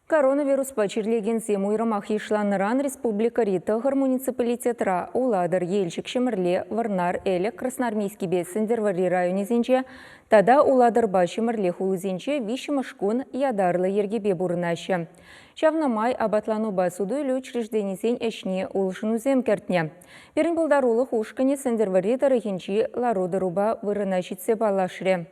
Коронавируспа чирлекенсем уйрӑмах йышланнӑран республикӑри тӑхӑр муниципалитетра Улатӑр, Елчӗк, Ҫӗмӗрле, Вӑрнар, Элӗк, Красноармейскипе Сӗнтӗрвӑрри районӗсенче тата Улатӑрпа Ҫӗмӗрле хулисенче виҫҫӗмӗш кун ятарлӑ йӗркепе пурӑнаҫҫӗ. Ҫавна май апатланупа суту-илӳ учрежденисен ӗҫне улшӑнусем кӗртнӗ. Пирӗн пултарулӑх ушкӑнӗ Сӗнтӗрвӑрри тӑрӑхӗнчи лару-тӑрупа вырӑна ҫитсе паллашрӗ.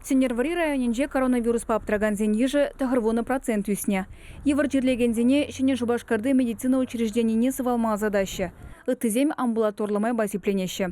Сӗнтӗрвӑрри районӗнче коронавируспа аптракансен йышӗ 90% ӳснӗ. Йывӑр чирлекенсене Ҫӗнӗ Шупашкарти медицина учрежденине сывалма ӑсатаҫҫӗ. Ыттисем амбулаторлӑ майпа сипленеҫҫӗ.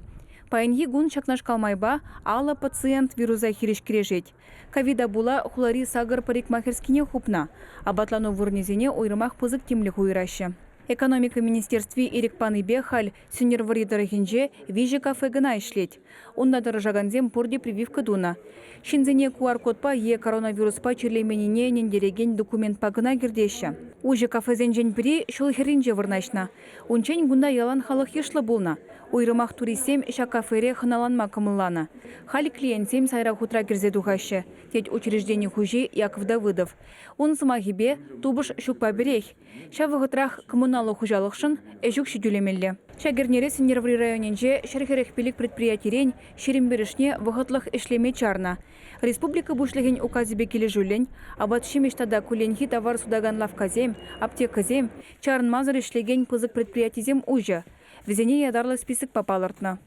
Паянхи кун ҫакнашкал майпа 50 пациент вируса хирӗҫ кӗрешет. Ковида пула хулари сакӑр парикмахерскине хупнӑ. Апатлану вырӑнӗсене уйрӑмах пысӑк тимлӗх уйӑраҫҫӗ. Экономика министерстви ирӗк панипе халь Сӗнтӗрвӑрри тӑрӑхӗнче виҫӗ кафе кӑна ӗҫлет. Унта тӑрӑшакансем пурте прививка тунӑ. Ҫынсене QR-кодпа е коронавируспа чирлеменнине ӗнентерекен документпа кӑна кӗртеҫҫӗ. Уҫӑ кафесенчен пӗри ҫул хӗрринче вырнаҫнӑ. Унччен кунта ялан халӑх йышлӑ пулнӑ. Уйрӑмах туристсем ҫак кафере хӑналанма кӑмӑлланӑ. Халь клиентсем сайра хутра кӗрсе тухаҫҫӗ, тет учреждени хуҫи Яков Давыдов. Ун сӑмахӗпе, тупӑш ҫукпа пӗрех. Ҫав вӑхӑтрах коммуналлӑ хуҫалӑхшӑн ӗҫ укҫи тӳлемелле. Ҫак эрнере Сӗнтӗрвӑрри районӗнче 145 предприятирен 21-шне вӑхӑтлӑх ӗҫлеме чарнӑ. Республика Пуҫлӑхӗн указӗпе килӗшӳллӗн апат-ҫимӗҫ тата кулленхи тавар сутакан лавккасем, аптекӑсем, чарӑнмасӑр ӗҫлекен пысӑк предприятисем уҫӑ. Вӗсене ятарлӑ списокпа палӑртнӑ.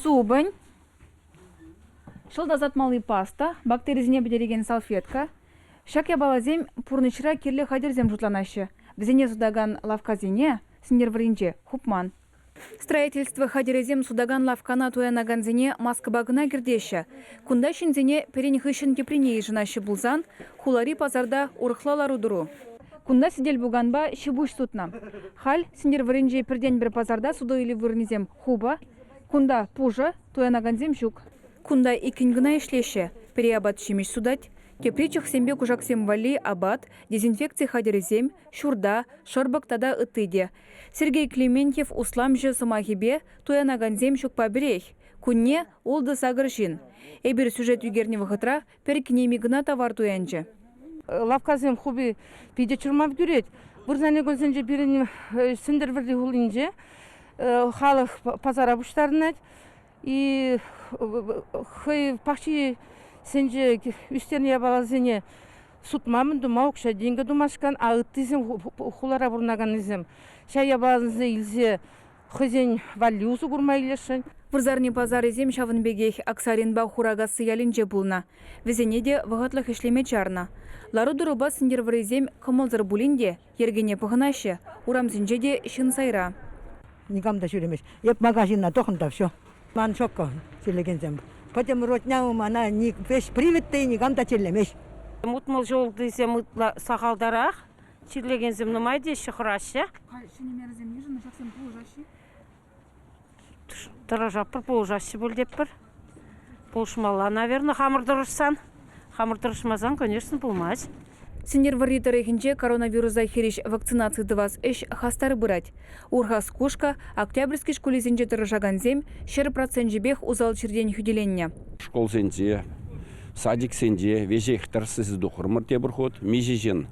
Супӑнь, шӑл тасатмалли паста, бактерисене пӗтерекен салфетка. Ҫак япаласем пурнӑҫра кирлӗ хатӗрсем шутланаҫҫӗ. Вӗсене сутакан лавккасене Сӗнтӗрвӑрринче хупман. Строительство хатӗрӗсем сутакан лавккана туянакансене маскӑпа кӑна кӗртеҫҫӗ. Кунта ҫынсене пӗрин хыҫҫӑн теприне йышӑнаҫҫӗ пулсан хулари пасарта урӑхла лару-тӑру. Кунта сӗтел-пуканпа ҫи-пуҫ сутнӑ. Халь Сӗнтӗрвӑрринчи пӗртен-пӗр пасарта суту-илӳ вырӑнӗсем хупӑ. Кунта пушӑ, туянакансем ҫук. Кунта иккӗн кӑна ӗҫлеҫҫӗ. Пӗри апат-ҫимӗҫ сутать, тепри чӑхсемпе кушаксем валли апат, дезинфекци хатӗрӗсем, ҫурта, шӑрпӑк тата ытти те. Сергей Клементьев усламҫӑ сӑмахӗпе туянакансем ҫукпа пӗрех. Кунне ултӑ-сакӑр ҫын. Эпир сюжет ӳкернӗ вӑхӑтра пӗр кинеми кӑна тавар туянчӗ. Лавккасем хупи питӗ чӑрмав кӳрет. Вырсарни кунсенче пирӗн Сӗнтӗрвӑрри хулинче халӑх пасара пуҫтарӑнать. И хӑй пахчисенче ӳстернӗ япаласене сутма мӗн тума укҫа-тенкӗ тумашкан, а ыттисем хулара пурӑнаканнисем ҫав япаласене илсе хӑйсен валли усӑ курма илесшӗн. Вырсарни пасарӗсем ҫавӑн пекех Аксаринпа Хуракасси ялӗнче пулнӑ. Вӗсене те вӑхӑтлӑх ӗҫлеме чарнӑ. Лару-тӑрупа сӗнтӗрвӑррисем кӑмӑлсӑр пулин те йӗркене пӑхӑнаҫҫӗ, урамсенче те ҫын сайра. Никам та ҫӳремест. Эп магазина тухӑн та все. Ман шокко чирлекенсем. Пӗтӗм родня мана весь привет те никам та чирлемест. Утмӑл ҫултисем ытла сахалтарах. Чирлекенсем нумай теҫҫӗ, хӑраҫҫӗ. Ҫӗнӗ мерӑсем йышӑннӑ, ҫаксем пулӑшаҫҫӗ? Тӑрӑшатпӑр, пулӑшаҫҫӗ пуль тетпӗр. Пулӑшмалла, наверное, хамӑр тӑрӑшсан. Хамӑр тӑрӑшмасан, конечно, пулмасть. Сӗнтӗрвӑрри тӑрӑхӗнче коронавируса хирӗҫ вакцинаци тӑвас ӗҫ хастар пырать. Урхас Кушкӑ, Октябрьски шкулӗсенче тӑрӑшакансем 100 проценчӗпех усал чиртен хӳтӗленнӗ. Шкулсенче, садиксенче веҫех тӗрӗслесе тухрӑмӑр тепӗр хут. Миҫе ҫын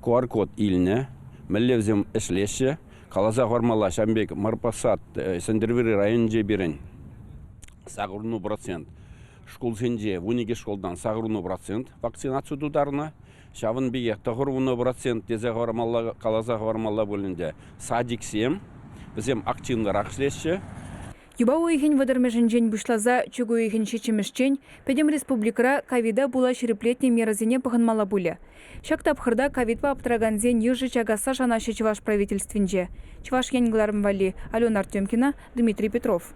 QR-код илнӗ, мӗнле вӗсем ӗҫлеҫҫӗ. Каласа хӑвармалла, ҫавӑн пек Марпосад Сӗнтӗрвӑрри районӗнче пирӗн 80%, шкулсенче 12 шкултан 80% вакцинаци тутарнӑ. Ҫавӑн пекех 90% тесе хӑвармалла, каласа хӑвармалла пуль ӗнтӗ. Садиксем, вӗсем активлӑрах ӗҫлеҫҫӗ. Юпа уйӑхӗн вӑтӑрмӗшӗнчен пуҫласа чӳк уйӑхӗн ҫиччӗмӗшчен пӗтӗм республикӑра ковида пула ҫирӗплетнӗ мерӑсене пӑхӑнмалла пулӗ. Ҫак тапхӑрта ковидпа аптӑракансен йышӗ чакасса шанаҫҫӗ Чӑваш правительствинче. Чӑваш Ен кӑларӑм валли Алена Артемкина, Дмитрий Петров.